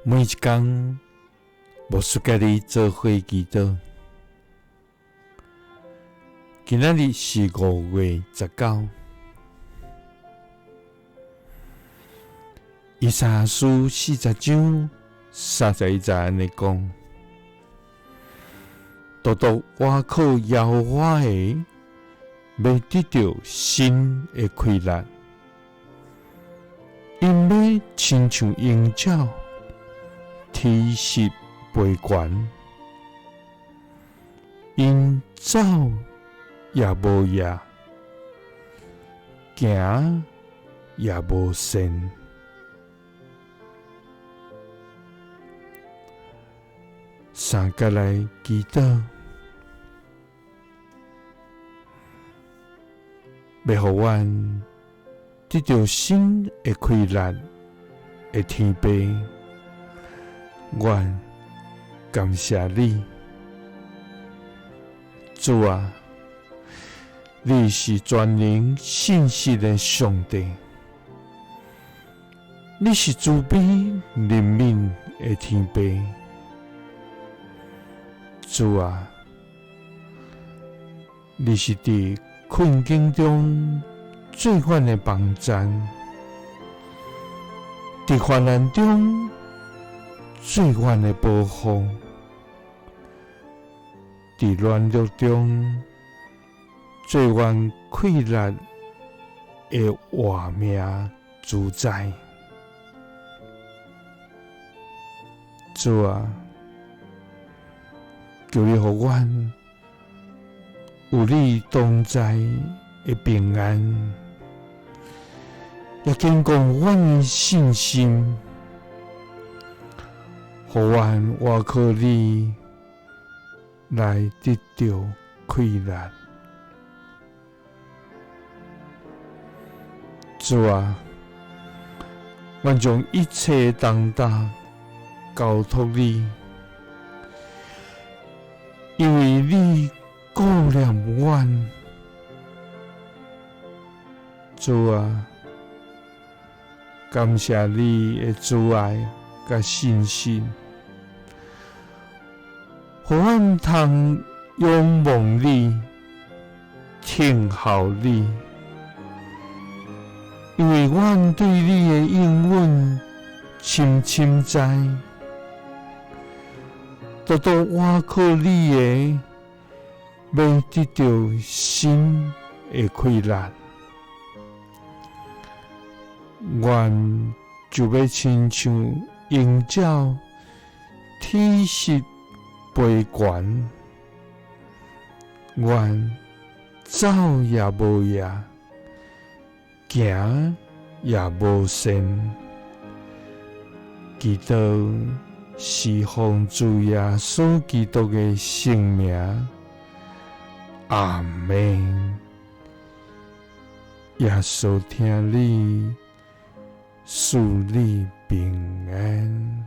每一工，牧師佮你做伙祈禱。今仔日是5月19，以賽亞書40章31節按呢講：獨獨倚靠耶和華的，欲得著新的氣力，𪜶欲親像鷹鳥，體實飛懸，𪜶走也無野，行也無跣。三佮來祈禱，欲予阮得著新的氣力的天父，阮感謝你，主啊，你是全能信實的上帝，你是慈悲憐憫的天父，主啊，你是佇困境中做阮的幫贊，佇患難中做阮的保護，佇軟弱中做阮氣力的活命主宰。主啊，求你予阮有你同在的平安，也堅固阮的信心，予阮倚靠你來得著氣力。主啊，阮將一切重擔交託你，因為你顧念阮。主啊，感謝你的慈愛佮信實，予阮通仰望你，聽候你，因為阮對你的應允深深知，獨獨倚靠你的，欲得著新的氣力。阮就欲親像鷹鳥，體實飛懸，阮走也無野，行也無跣。祈禱是奉主耶穌基督的聖名，阿們。耶穌疼你，賜你平安。